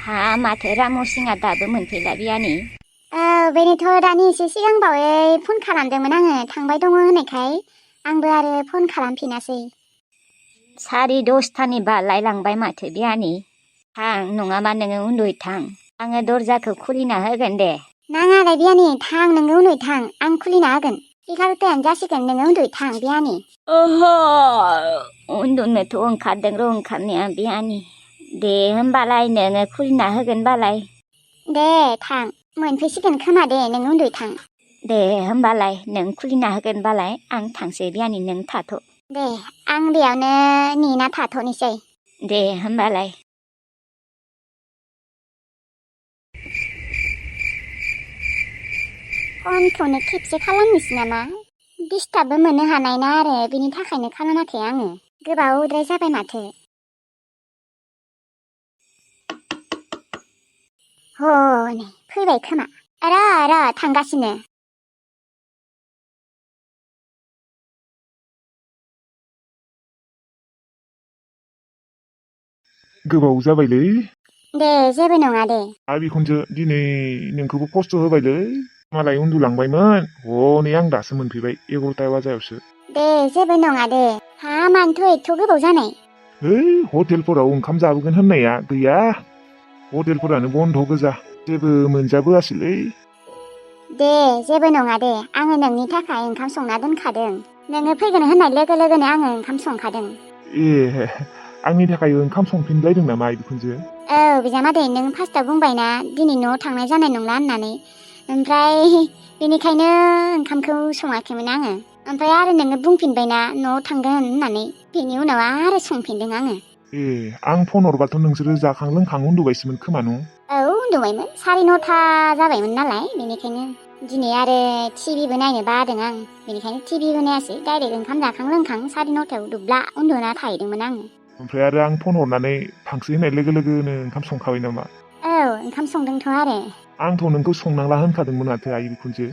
माथो राम'सिंआ दाबो मोनफैला बियानि? बेनोथ' दानि एसे सिगांबावै फन खालामदोंमोन आङो थांबाय दङ होननायखाय आंबो आरो फन खालामफिनासै। 10:30 बारलायलांबाय माथो बियानि। थां नङाबा नोङो उन्दुयै थां, आङो दरजाखौ खुलिना होगोन दे। नाङालाय बियानि, थां नोङो उन्दुयै थां, आं खुलिना होगोन। 11:00 जासिगोन, नोङो उन्दुयै थां बियानि। ओहो, उन्दुनोथ' ओंखारदों र' ओंखारनाया बियानि। दे होमबालाय नोङो खुलिना होगोन बालाय। दे थां, मोनफैसिगोन खोमा दे, नों उन्दुयै थां। दे होमबालाय नों खुलिना होगोन बालाय आं थांसै बियानि, नों थाथ'। दे आं बेयावनो नेना थाथ'नोसै। दे होमबालाय। फनखौनो खेबसे खालामनोसै नामा? डिस्टार्बबो मोननो हानाय ना आरो बेनि थाखायनो खालामाखै आङो। गोबावद्राय जाबाय माथो। हनै फैबाय खोमा। र' थांगासिनो। गोबाव जाबायलै। दे जेबो नङा दे। बिखुनजो दिनै नोंखौबो खस्थ' होबायलै। मालाय उन्दुलांबायमोन, हनै आं दासो मोनफैबाय 11 बाजायावसो। दे जेबो नङा दे। मानोथ' एथ' गोबाव जानाय? हटेलफोराव ओंखाम जाबोगोन होननाया गैया। हटेलफोरानो बन्द' गोजा, जेबो मोनजाबोआसैलै। दे जेबो नङा दे, आङो नोंनि थाखाय ओंखाम संना दोनखादों। नोङो फैगोन होननाय लोगो लोगोनो आङो ओंखाम संखादों। आंनि थाखाय ओंखाम संफिनलायदों नामा बिखुनजो? बिजामादै, नों फार्स्टआव बुंबायना दिनै न'आव थांनाय जानाय नंला होननानै, ओमफ्राय बेनिखायनो ओंखामखौ सङाखैमोन आङो। ओमफ्राय आरो नोङो बुंफिनबायना न'आव थांगोन होननानै, बेनि उनाव आरो संफिनदों आङो। आं फन हरबाथ' नोंसोरो जाखां लोंखां उन्दुबायसोमोन खोमा न'? उन्दुबायमोन, 9:30 जाबायमोन नालाय, बेनिखायनो दिनै आरो टिभिबो नायनो बादों आं, बेनिखायनो टिभिबो नायासै, डाइरेक्ट ओंखाम जाखां लोंखां 9:30 दुब्ला उन्दुना थाहैदोंमोन आङो। ओमफ्राय आरो आं फन हरनानै थांसै होननाय लोगो लोगोनो ओंखाम संखाबाय नामा? ओंखाम संदोंथ' आरो। आंथ' नोंखौ संनांला होनखादोंमोन माथो आइ बिखुनजो।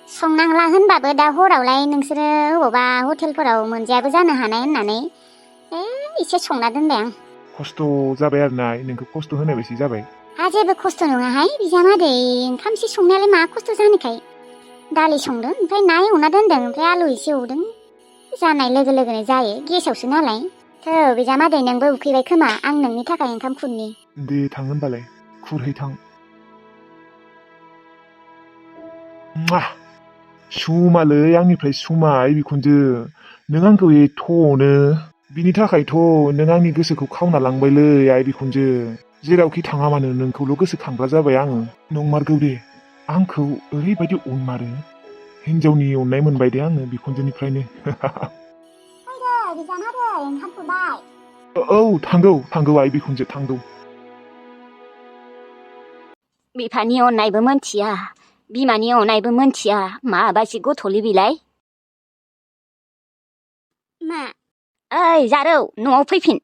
संनांला होनबाबो दा हरावलाय नोंसोरो अबावबा हटेलफोराव मोनजायाबो जानो हानाय होननानै एसे संना दोनबाय आं। खस्थ' जाबाय आरो ना, नोंखौ खस्थ' होनाय बायदि जाबाय। जेबो खस्थ' नङाहाय बिजामादै, ओंखामसो संनायालाय मा खस्थ' जानोखाय। दालि संदों, ओमफ्राय ना एवना दोनदों, ओमफ्राय आलु एसे एवदों। जानाय लोगो लोगोनो जायो, गेसावसो नालाय। बिजामादै, नोंबो उखैबाय खोमा, आं नोंनि थाखाय ओंखाम खुरनि। दे थां होनबालाय, खुरहै थां। सुमालै आंनिफ्राय सुमा आइ बिखुनजो, नों आंखौ एथ' अनो, बिनि थाखायथ' नों आंनि गोसोखौ खावना लांबायलै आइ बिखुनजो। जेरावखि थाङा मानो नोंखौल' गोसोखांग्रा जाबाय आङो। नंमारगौ दे, आंखौ ओरैबायदि अनमारो, हिनजावनि अननाय मोनबाय दे आङो बिखुनजोनिफ्रायनो। फैदो बिजामादै, ओंखाम खुरबाय। थांगौ आइ बिखुनजो थांगौ। बिफानि अननायबो मोनथिया, बिमानि अननायबो मोनथिया, माबायदि गथ'लै बिलाय? मा? ओइ जारौ, न'आव फैफिन।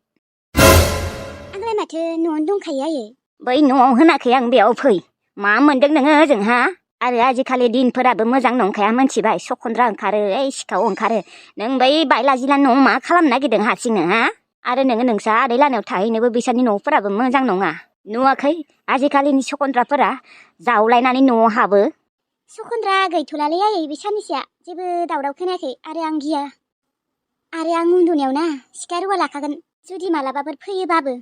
आंलाय माथो न'आवनो दंखायो आयै। बै न'आव होनाखै आं, बेयाव फै। मा मोनदों नोङो ओजों हा? आरो आजिखालि दिनफोराबो मोजां नंखाया मोनथिबाय, सखन्द्रा ओंखारो, सिखाव ओंखारो। नों बै बायलाजिला न'आव मा खालामनो नागिरदों हारसिंनो हा? आरो नोंसा आदै लानायाव थाहैनोबो बिसोरनि न'फोराबो मोजां नङा। नुवाखै आजिखालिनि सखन्द्राफोरा जावलायनानै न'आव हाबो। सखन्द्रा गैथ'लालै आयै, बे साननैसोआ जेबो दावराव खोनायाखै, आरो आं गिया। आरो आं उन्दुनायाव ना सिखा रुवा लाखागोन, जुदि मालाबाफोर फैयोबाबो।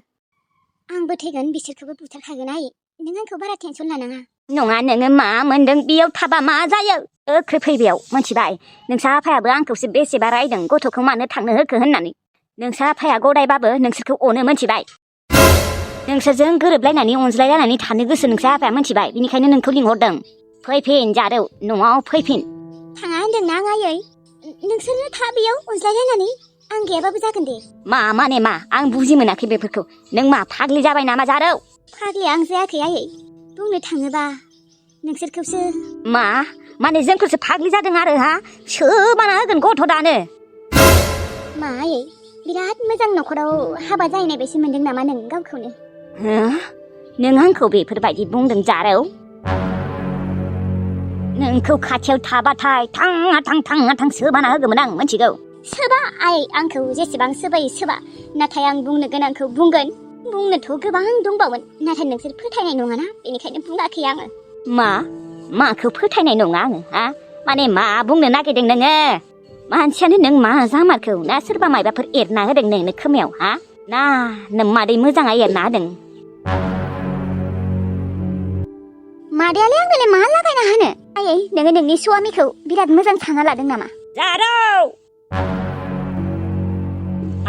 आंबो थैगोन, बिसोरखौबो बुथारखागोन आयै, नों आंखौ बारा टेनसन लानाङा। नङा, नोङो मा मोनदों बेयाव थाबा मा जायो? गोख्रै फै बेयाव, मोनथिबाय? नोंसा आफायाबो आंखौसो बेसेबा रायदों गथ'खौ मानो थांनो होखो होननानै। नोंसा आफाया गदायबाबो नोंसोरखौ अनो, मोनथिबाय? नोंसोरजों गोरोबलायनानै अनज्लायलायनानै थानो गोसो नोंसा आफाया, मोनथिबाय? बेनिखायनो नोंखौ लिंहरदों। फैफिन जारौ, न'आव फैफिन। थाङा होनदोंना आं आयै, नोंसोरनो था बेयाव अनज्लायलायनानै, आं गैयाबाबो जागोन दे। मा माने मा? आं बुजि मोनाखै बेफोरखौ। नों मा फाग्लि जाबाय नामा जारौ? फाग्लि आं जायाखै आयै, बुंनो थाङोबा नोंसोरखौसो। मा? माने जोंखौसो फाग्लि जादों आरो हा? सोबाना होगोन गथ' दानो। मा आयै, बिराद मोजां न'खराव हाबा जाहैनाय बायदि मोनदों नामा नों गावखौनो? नों आंखौ बेफोरबायदि बुंदों जारौ? नोंखौ खाथियाव थाबाथाय थाङा थां सोबाना होगौमोन आं, मोनथिगौ? सोबा आयै, आंखौ जेसेबां सोबायो सोबा, नाथाय आं बुंनो गोनांखौ बुंगोन, बुंनोथ' गोबां दंबावोमोन नाथाय नोंसोर फोथायनाय नङाना बेनिखायनो बुङाखै आङो माखौ फोथायनाय नङा आङो हा माने मा बुंनो नागिरदों नोङो मानसियानो नों मा जामारखौ ना सोरबा मायबाफोर एरना होदों नोंनो खोमायाव हा ना नों मादै मोजाङा एरना होदों मादैयालाय आंनोलाय मा लागायना होनो आयै नोङो नोंनि स्वामिखौ बिराद मोजां सानना लादों नामा जारौ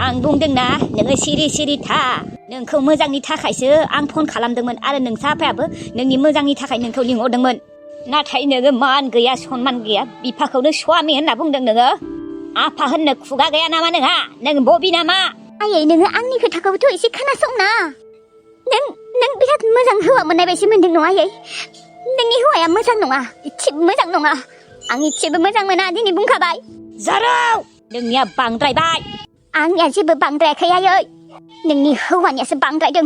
आं बुंदोंना नोङो सिरि था नोंखौ मोजांनि थाखायसो आं फन खालामदोंमोन आरो नोंसा आफायाबो नोंनि मोजांनि थाखाय नोंखौ लिंहरदोंमोन नाथाय नोङो मान गैया सनमान गैया बिफाखौनो स्वामी होनना बुंदों नोङो आफा होननो खुगा गैया नामा नोंहा नों बबि नामा आयै नोङो आंनि खोथाखौबोथ' एसे खोनासंना नों बिराद मोजां हौवा मोननाय बायदि मोनदों नङा आयै नोंनि हौवाया मोजां नङा इसेबो मोजां नङा आं इसेबो मोजां मोना दिनै बुंखाबाय जारौ नोंनिया बांद्रायबाय आंनिया जेबो बांद्रायाखै आयै नोंनि हौवानियासो बांद्रायदों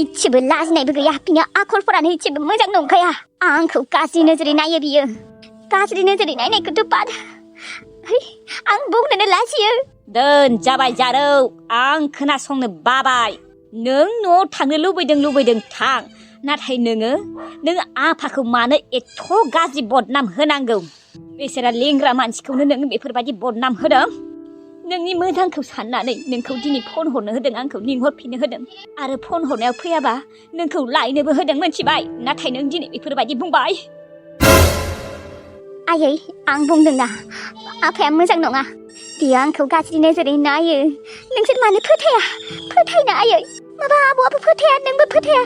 इसेबो लाजिनायबो गैया बिनि आखलफोरानो इसेबो मोजां नंखाया आंखौ गाज्रि नोजोरै नायो बियो गाज्रि नोजोरै नायनायखौथ' बाद आं बुंनोनो लाजियो दोन जाबाय जारौ आं खोनासंनो बाबाय नों न'आव थांनो लुबैदों थां नाथाय नों आफाखौ मानो एथ' गाज्रि बदनाम होनांगौ बेसोरा लेंग्रा मानसिखौनो नों बेफोरबायदि बदनाम होदों नोंनि मोजांखौ साननानै नोंखौ दिनै फन हरनो होदों आंखौ लिंहरफिननो होदों आरो फन हरनायाव फैयाबा नोंखौ लायनोबो होदों मोनथिबाय नाथाय नों दिनै बेफोरबायदि बुंबाय आयै आं बुंदोंना आफाया मोजां नङा बियो आंखौ गाज्रि नोजोरै नायो नोंसोर मानो फोथायना आयै माबा आब'आबो फोथाया नोंबो फोथाया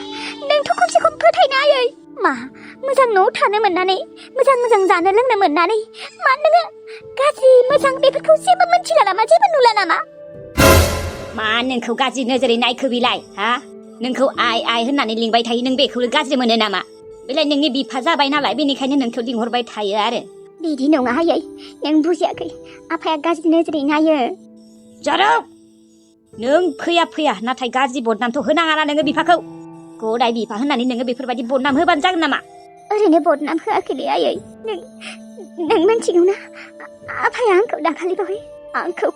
नोंथ' खमसे खम फोथायना आयै मा मोजां न'आव थानो मोननानै मोजां जानो लोंनो मोननानै मा नोङो गाज्रि मोजां बेफोरखौ जेबो मोनथिला नामा जेबो नुला नामा मा नोंखौ गाज्रि नोजोरै नायखो बिलाय हा नोंखौ आइ होननानै लिंबाय थायो नों बेखौनो गाज्रि मोनो नामा बेलाय नोंनि बिफा जाबाय नालाय बेनिखायनो नोंखौ लिंहरबाय थायो आरो बिदि नङा आयै नों बुजियाखै आफाया गाज्रि नोजोरै नायो जारौ नों फैया नाथाय गाज्रि बदनामथ' होनाङा नोङो बिफाखौ गदाय बिफा होननानै नोङो बेफोरबायदि बदनाम होबानो जागोन नामा ओरैनो बदनाम होआखैलै आयै नों मिथिगौना आफाया आंखौ दाखालि बावै आंखौ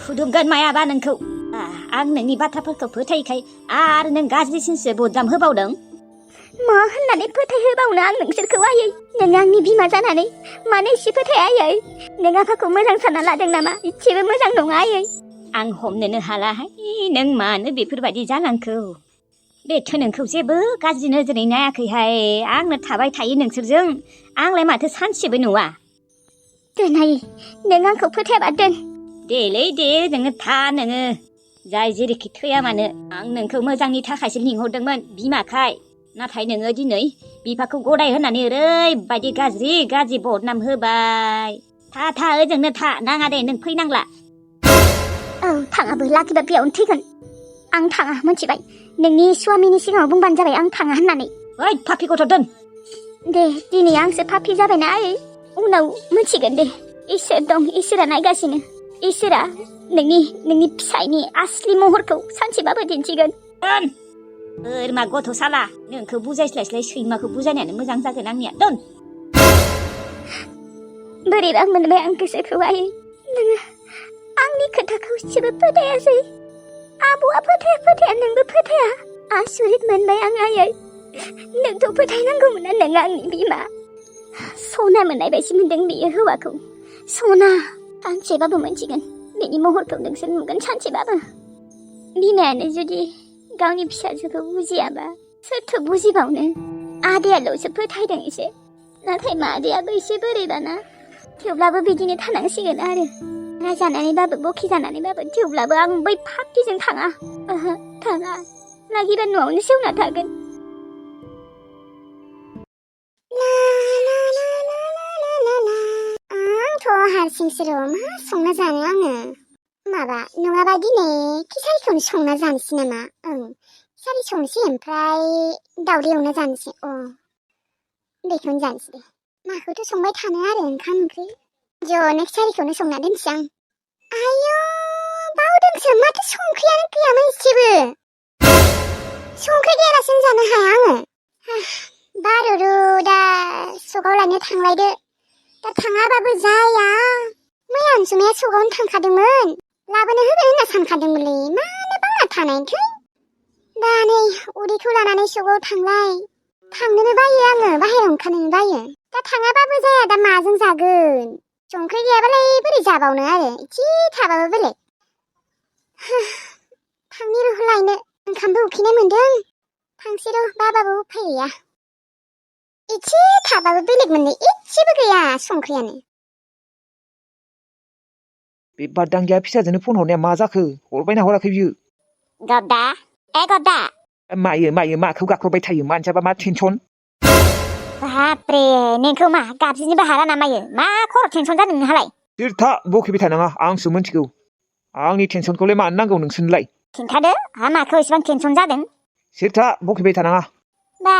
खुदुमगोन मायाबा नोंखौ आं नोंनि बाथ्राफोरखौ फोथायखाय आरो नों गाज्रिसिनसो बदनाम होबावदों मा होननानै फोथायहोबावनो आं नोंसोरखौ आयै नों आंनि बिमा जानानै मानो एसे फोथाया आयै नों आफाखौ मोजां सानना लादों नामा इसेबो मोजां नङा आयै आं हमनोनो हालाहाय नों मानो बेफोरबायदि जालांखौ बेथ' नोंखौ जेबो गाज्रि नोजोरै नायाखैहाय आंनो थाबाय थायो नोंसोरजों आंलाय माथो सानसेबो नुवा दोन आयै नों आंखौ फोथायाबा दोन दे नोङो था नोङो जाय जेरैखि थैया मानो आं नोंखौ मोजांनि थाखायसो लिंहरदोंमोन बिमाखाय नाथाय नोङो दिनै बिफाखौ गदाय होननानै ओरैबायदि गाज्रि बदनाम होबाय था ओजोंनो था नाङा दे नों फैनांला औ थाङाबो लाखिबा बेयावनो थैगोन आं थाङा मिथिबाय नोंनि स्वामिनि सिगाङाव बुंबानो जाबाय आं थाङा होननानै ओइ पापि गथ' दोन दे दिनै आंसो पापि जाबायना आयै उनाव मिथिगोन दे इसोर दं इसोरा नायगासिनो इसोरा नोंनि फिसायनि आसलि महरखौ सानसेबाबो दिन्थिगोन दोन बोरमा गथ' साला नोंखौ बुजायस्लायस्लाय सैमाखौ बुजायनायानो मोजां जागोन आंनिया दोन बोरैबा मोनबाय आं गोसोखौ आयै नोङो आंनि खोथाखौ एसेबो फोथायासै आब'आ फोथाया नोंबो फोथाया आसुरित मोनबाय आं आयै नोंथ' फोथायनांगौमोन नों आंनि बिमा सना मोननाय बायदि मोनदों बियो हौवाखौ सना सानसेबाबो मोनथिगोन बेनि महरखौ नोंसोर नुगोन सानसेबाबो बिमायानो जुदि गावनि फिसाजोखौ बुजियाबा सोरथो बुजिबावनो आदैयाल'सो फोथायदों एसे नाथाय मादैयाबो एसे बोरैबाना थेवब्लाबो बिदिनो थानांसिगोन आरो राजानानैबाबो बखि जानानैबाबो थेवब्लाबो आं बै पापिजों थाङा ओहो थाङा लागिबा न'आवनो सेवना थागोन आंथ' हारसिंसो र' मा संना जानो आङो माबा नङाबा दिनै खिसारिखौनो संना जानोसै नामा खिसारि संनोसै ओमफ्राय दावदै एवना जानोसै बेखौनो जानोसै दे माखौथ' संबाय थानो आरो ओंखाम ओंख्रि ज'नो खिसारिखौनो संना दोनसै आं आयौ बावदोंसो माथो संख्रियानो गैयामोन एसेबो संख्रि गैयालासिनो जानो हाया आङो बारुरु दा सगाव लायनो थांलायदो दा थाङाबाबो जाया मैया अनसुमाया सगावनो थांखादोंमोन लाबोनो होगोन होनना सानखादोंमोनलै मानो बावना थानायनिखै दा नै उदैखौ लानानै सकआव थांलाय थांनोनो बायो आङो बाहेरायाव ओंखारनोनो बायो दा थाङाबाबो जाया दा माजों जागोन संख्रि गैयाबालाय बोरै जाबावनो आरो इसे थाबाबो बेलेग थांनि र' लायनो ओंखामबो उखैनाय मोन्दों थांसै र' बाबाबो उफाय गैया इसे थाबाबो बेलेग मोननो इसेबो गैया संख्रियानो बे बारदांगिया फिसाजोनो फन हरनाया मा जाखो हरबायना हराखै बियो गद्दा गद्दा मायो माखौ गाख्रबबाय थायो मानसियाबा मा टेनसन बाप्रे नोंखौ मा गाबज्रिनोबो हाला नामायो मा खर' टेनसन जादों नोंहालाय सिरथा बखिबाय थानाङा आंसो मिथिगौ आंनि टेनसनखौलाय मानो नांगौ नोंसोरनोलाय खिन्थादो आहा माखौ एसेबां टेनसन जादों सिरथा बखिबाय थानाङा बा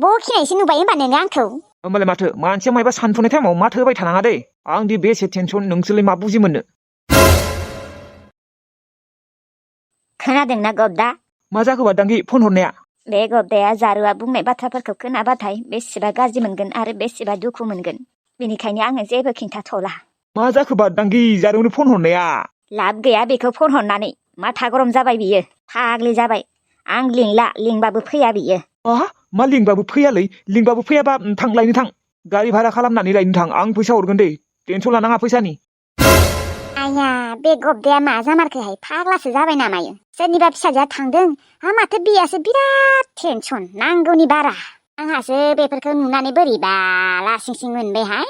बखिनायसो नुबाय होनबा नोङो आंखौ होमबालाय माथो मानसिया मायबा सानफुनाय टाइमाव माथो होबाय थानाङा दे आंदि बेसे टेनसन नोंसोरलाय मा बुजि मोननो खोनादोंना गब्दा मा जाखो बारदांगि फन हरनाया बे गब्दाया जारुआ बुंनाय बाथ्राफोरखौ खोनाबाथाय बेसेबा गाज्रि मोनगोन आरो बेसेबा दुखु मोनगोन बेनिखायनो आङो जेबो खिन्थाथ'ला मा जाखो बारदांगि जारुनो फन हरनाया लाब गैया बेखौ फन हरनानै माथा गरम जाबाय बियो फाग्लि जाबाय आं लिंला लिंबाबो फैया बियो मा लिंबाबो फैयालै लिंबाबो फैयाबा थां लायनो थां गारि भारा खालामनानै लायनो थां आं फैसा हरगोन दे टेनसन लानाङा फैसानि आया बे गब्दाया मा जामारखोहाय फाग्लासो जाबाय नामायो सोरनिबा फिसाजोआ थांदों माथो बियासो बिराद टेनसन नांगौनि बारा आंहासो बेफोरखौ नुनानै बोरैबा लासिंसिं मोनबायहाय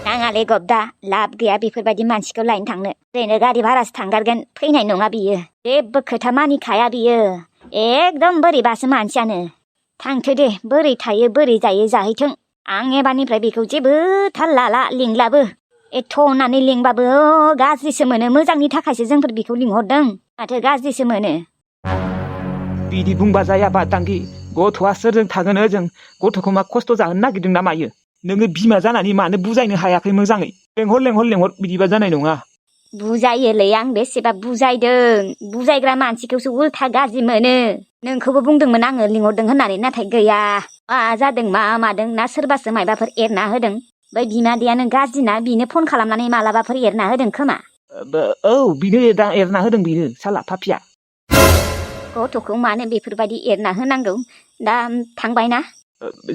नाङालै गब्दा लाब गैया बेफोरबायदि मानसिखौ लायनो थांनो ओरैनो गारि भारासो थांगारगोन फैनाय नङा बियो जेबो खोथा मानिखाया बियो एकदम बोरैबासो मानसियानो थांथो दे बोरै थायो बोरै जायो जाहैथों आं एबारनिफ्राय बेखौ जेबो थाल लाला लिंलाबो एथ' होननानै लिंबाबो गाज्रिसो मोनो मोजांनि थाखायसो जोंफोर बेखौ लिंहरदों माथो गाज्रिसो मोनो बिदि बुंबा जाया बारदांगि गथ'आ सोरजों थागोन ओजों गथ'खौ मा खस्थ' जाहोनो नागिरदों ना मायो नोङो बिमा जानानै मानो बुजायनो हायाखै मोजाङै लेंहर बिदिबा जानाय नङा बुजायोलै आं बेसेबा बुजायदों बुजायग्रा मानसिखौसो उल्था गाज्रि मोनो नोंखौबो बुंदोंमोन आङो लिंहरदों होननानै नाथाय गैया मा जादों मा मादों ना सोरबासो मायबाफोर एरना होदों बै बिमादैयानो गाज्रिना बिनो फन खालामनानै मालाबाफोर एरना होदों खोमा औ बिनो एरना होदों बिनो साला पापिया गथ'खौ मानो बेफोरबायदि एरना होनांगौ दा थांबायना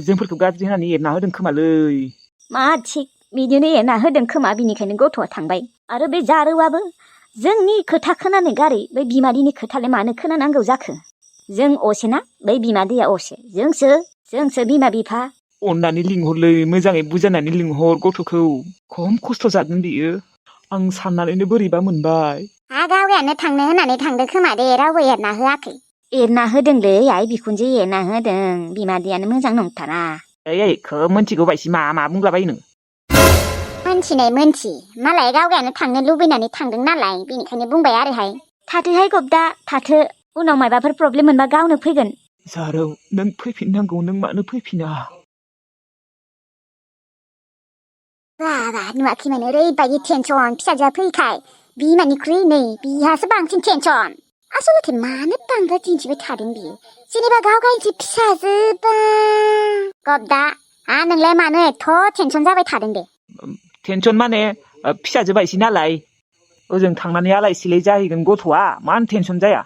जोंफोरखौ गाज्रि होनानै एरना होदों खोमालै मा थिग बिदिनो एरना होदों खोमा बिनिखायनो गथ'आ थांबाय आरो बे जारौआबो जोंनि खोथा खोनानो गारै बै बिमादैनि खोथालाय मानो खोनानांगौ जाखो जों असेना बै बिमादैया असे जोंसो बिमा बिफा अननानै लिंहरलै मोजाङै बुजायनानै लिंहर गथ'खौ खम खस्थ' जादों बियो आं साननानैनो बोरैबा मोनबाय गावगायानो थांनो होननानै थांदों खोमा दे रावबो एरना होआखै एरना होदोंलै आइ बिखुनजो एरना होदों बिमादैयानो मोजां नंथारा ओइ खोब मोनथिगौ बायसि मा बुंलाबायो नों मोनथिनाय मोनथि मालाय गावगायानो थांनो लुबैनानै थांदों नालाय बेनिखायनो बुंबाय आरोहाय थाथोहाय गब्दा थाथो उनाव मायबाफोर प्रब्लेम मोनबा गावनो फैगोन जारौ नों फैफिननांगौ नों मानो फैफिना बाबा नुवाखैमोन ओरैबायदि टेनसन फिसाजोआ फैखाय बिमानिख्रुइ नै बिहासो बांसिन टेनसन आसलथे मानो बांद्राय दिन्थिबाय थादों बियो जेनेबा गावगायसो फिसाजोबा गब्दा नोंलाय मानो एथ' टेनसन जाबाय थादों दे टेनसन माने फिसाजो बायसि नालाय ओजों थांनानै आलाय सिलाय जाहैगोन गथ'आ मानो टेनसन जाया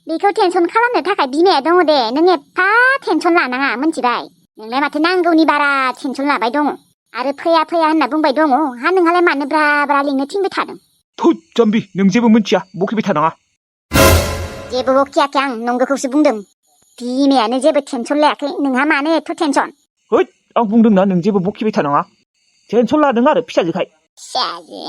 बेखौ टेनसन खालामनो थाखाय बिमाया दङ दे नों एफा टेनसन लानाङा मोनथिबाय नोंलाय माथो नांगौनि बारा टेनसन लाबाय दङ आरो फैया होनना बुंबाय दङ नोंहालाय मानो ब्रा लिंनो थिनबाय थादों थुद जाम्बि नों जेबो मिथिया बखिबाय थानाङा जेबो बखियाखै आं नंगौखौसो बुंदों बिमायानो जेबो टेनसन लायाखै नोंहा मानो एथ' टेनसन हैद आं बुंदोंना नों जेबो बखिबाय थानाङा टेनसन लादों आरो फिसाजोखाय फिसाजो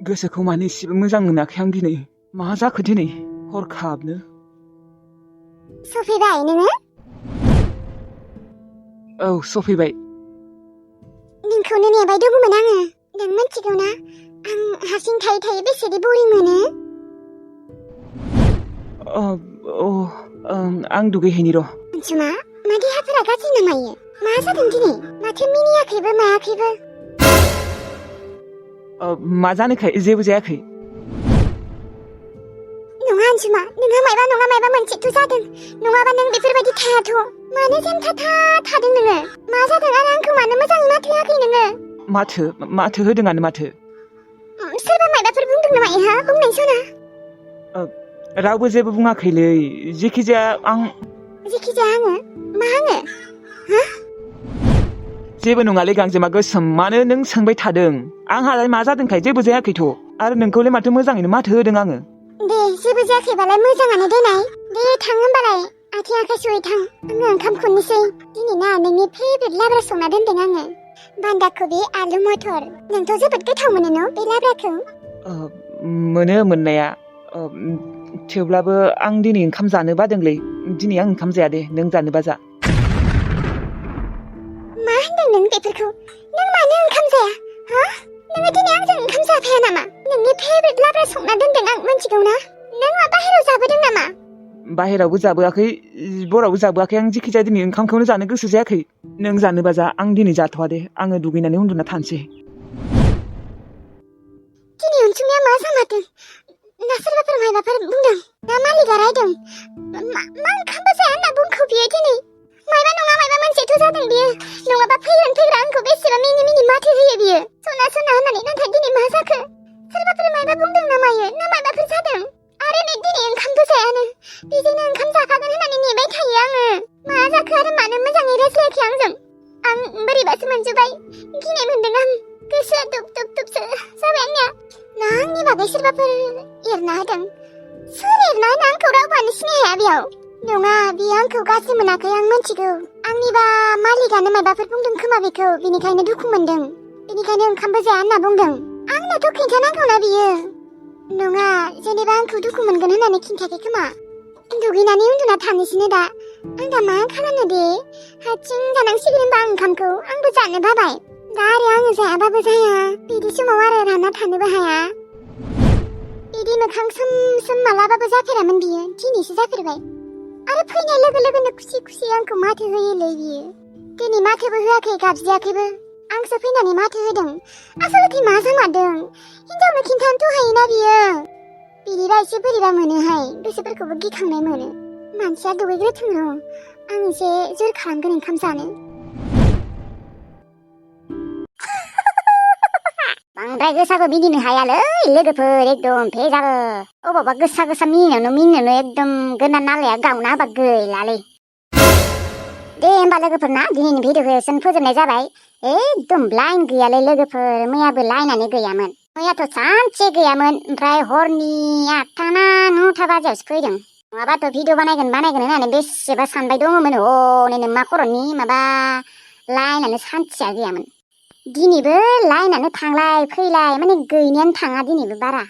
गोसोखौ मानो एसेबो मोजां मोनाखै आं दिनै मा जाखो दिनै हरखाबनो सफैबाय नोङो औ सफैबाय नोंखौनो नेबाय दङमोन आङो नों मिथिगौ ना आं हारसिं थायै बेसेदि बरिं मोनो आं दुगैहैनि र' अनसुमा मा देहाफोरा गाज्रि नामायो मा जादों दिनै माथो मिनियाखैबो मायाखैबो मा जानोखाय जेबो जायाखै नङा अनसुमा नोंहा मायबा नङा मायबा मोनसेथ' जादों नङाबा नों बेफोरबायदि थायाथ' मानो जेमथा थादों नोङो मा जादों आरो आंखौ मानो मोजाङै माथो होआखै नोङो माथो होदोंआनो माथो सोरबा मायबाफोर बुंदों नामा इहा बुंनाय सना रावबो जेबो बुङाखैलै जेखिजाया आं जेखिजाया आङो मा आङो जेबो नङालै गांजेमा गोसोम मानो नों सोंबाय थादों आंहालाय मा जादोंखाय जेबो जायाखैथ' आरो नोंखौलाय माथो मोजाङैनो माथो होदों आङो दे जेबो जायाखैबालाय मोजाङानो देनाय दे थां होमबालाय आथिं आखाइ सुयै थां आङो ओंखाम खुरनोसै दिनै ना नोंनि फेभरेट लाब्रा संना दोनदों आङो बान्दा कबि आलु मटर नोंथ' जोबोद गोथाव मोनो न' बे लाब्राखौ मोनो मोननाया थेवब्लाबो आं दिनै ओंखाम जानो बादोंलै दिनै आं ओंखाम जाया दे नों जानोबा जा मा होनदों नों बेफोरखौ नों मानो ओंखाम जाया हा नोङो दिनै आंजों ओंखाम जाफाया नामा नोंनि फेभरेट लाब्रा संना दोनदों आं मिथिगौ ना नों मा बाहेरायाव जाबोदों नामा बाहेरावबो जाबोआखै बरावबो जाबोआखै आं जेखिजाया दिनै ओंखामखौनो जानो गोसो जायाखै नों जानोबा जा आं दिनै जाथ'वा दे आङो दुगैनानै उन्दुना थानोसै दिनै अनसुमिया मा जामारदों ना सोरबाफोर मायबाफोर बुंदों ना मालिकआ रायदों मा ओंखामबो जाया होनना बुंखो बियो दिनै मायबा नङा मायबा मोनसेथ' जादों बियो नङाबा फैग्रा आंखौ बेसेबा मिनि माथो होयो बियो सना होननानै नाथाय दिनै मा जाखो सोरबाफोर मायबा बुंदों ना मायो ना मायबाफोर जादों आरो नै दिनै ओंखामबो जायानो बेजोंनो ओंखाम जाखागोन होननानै नेबाय थायो आङो मा जाखो आरो मानो मोजाङै रायज्लायाखै आंजों आं बोरैबासो मोनजोब्बाय गिनाय मोनदों आं गोसोआ दुब-दुब-दुबसो जाबाय आंनिया ना आंनि बागै सोरबाफोर एरना होदों सोर एरना होनो आंखौ रावबोआनो सिनायहाया बेयाव नङा बियो आंखौ गाज्रि मोनाखै आं मिथिगौ आंनिबा मालिकआनो मायबाफोर बुंदों खोमा बेखौ बेनिखायनो दुखु मोनदों बेनिखायनो ओंखामबो जाया होनना बुंदों आंनोथ' खिन्थानांगौना बियो नङा जेनेबा आंखौ दुखु मोनगोन होननानै खिन्थायाखै खोमा दुगैनानै उन्दुना थानोसैनो दा आं दा मा खालामनो दे हारसिं जानांसिगोन होनबा आं ओंखामखौ आंबो जानो बाबाय दा आरो आङो जायाबाबो जाया बिदि समाव आरो रानना थानोबो हाया बिदि मोखां सोम मालाबाबो जाफेरामोन बियो दिनैसो जाफेरबाय आरो फैनाय लोगो लोगोनो खुसि आंखौ माथो होयोलै बियो दिनै माथोबो होआखै गाबज्रियाखैबो आंसो फैनानै माथो होदों आसलथे मा जामारदों हिनजावनो खिन्थानोथ' हायोना बियो बिदिबा एसे बोरैबा मोनोहाय गोसोफोरखौबो गिखांनाय मोनो मानसिया दुगैग्रोथों र' आं एसे जोर खालामगोन ओंखाम जानो बांद्राय गोसाबो मिनिनो हायालै लोगोफोर एकदम फेजाल अबावबा गोसा मिनिनोनो एकदम गोना नालाया गावना होबा गैलालै दे होमबा लोगोफोर ना दिनैनि भिडिअखौ एसेनो फोजोबनाय जाबाय एकदम लाइन गैयालै लोगोफोर मैयाबो लाइनानो गैयामोन मैयाथ' सानसे गैयामोन ओमफ्राय हरनि 8टा ना 9टा बाजियावसो फैदों नङाबाथ' भिडिअ बानायगोन होननानै बेसेबा सानबाय दङमोन हनै मा खर'नि माबा लाइनानो सानसेया गैयामोन दिनैबो लाइनानो थांलाय फैलाय माने गैनायानो थाङा दिनैबो बारा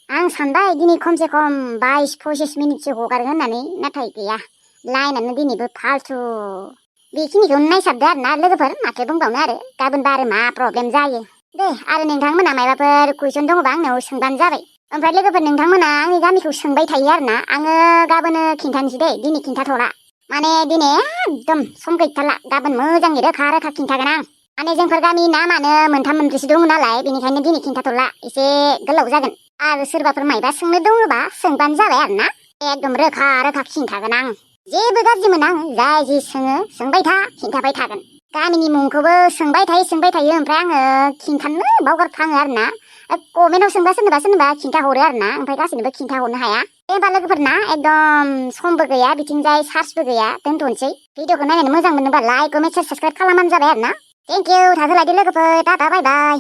आं सानबाय दिनै खमसे खम 22-25 मिनिटसो हगारगोन होननानै नाथाय गैया लाइनानो दिनैबो फाल्थु बेखिनिखौनो नायसाबदो आरोना लोगोफोर माथो बुंबावनो आरो गाबोनबा आरो मा प्रब्लेम जायो दे आरो नोंथांमोना माबाफोर कुइसन दङबा आंनाव सोंबानो जाबाय ओमफ्राय लोगोफोर नोंथांमोना आंनि गामिखौ सोंबाय थायो आरोना आङो गाबोनो खिन्थानोसै दे दिनै खिन्थाथ'ला माने दिनै एकदम सम गैथारला गाबोन मोजाङै रोखा खिन्थागोन आं माने जोंफोर गामि नामानो 3-4सो दङ नालाय बेनिखायनो दिनै खिन्थाथ'ला एसे गोलाव जागोन आरो सोरबाफोर मायबा सोंनो दङबा सोंबानो जाबाय आरोना एकदम रोखा खिन्थागोन आं जेबो गाज्रि मोना आं जाय जि सोंबाय था खिन्थाबाय थागोन गामिनि मुंखौबो सोंबाय थायो ओमफ्राय आङो खिन्थानो बावगारफ्लाङो आरोना कमेन्टआव सोंबा सोरनोबा खिन्थाहरो आरोना ओमफ्राय गासैनोबो खिन्थाहरनो हाया दे होमबा लोगोफोरना एकदम समबो गैया बिथिंजाय चार्जबो गैया दोनथ'नोसै भिडिअखौ नायनानै मोजां मोनोबा लाइक कमेन्ट साबसक्राइब खालामबानो जाबाय आरोना थेंक इउ थाथोलायदो लोगोफोर टाटा बाय बाय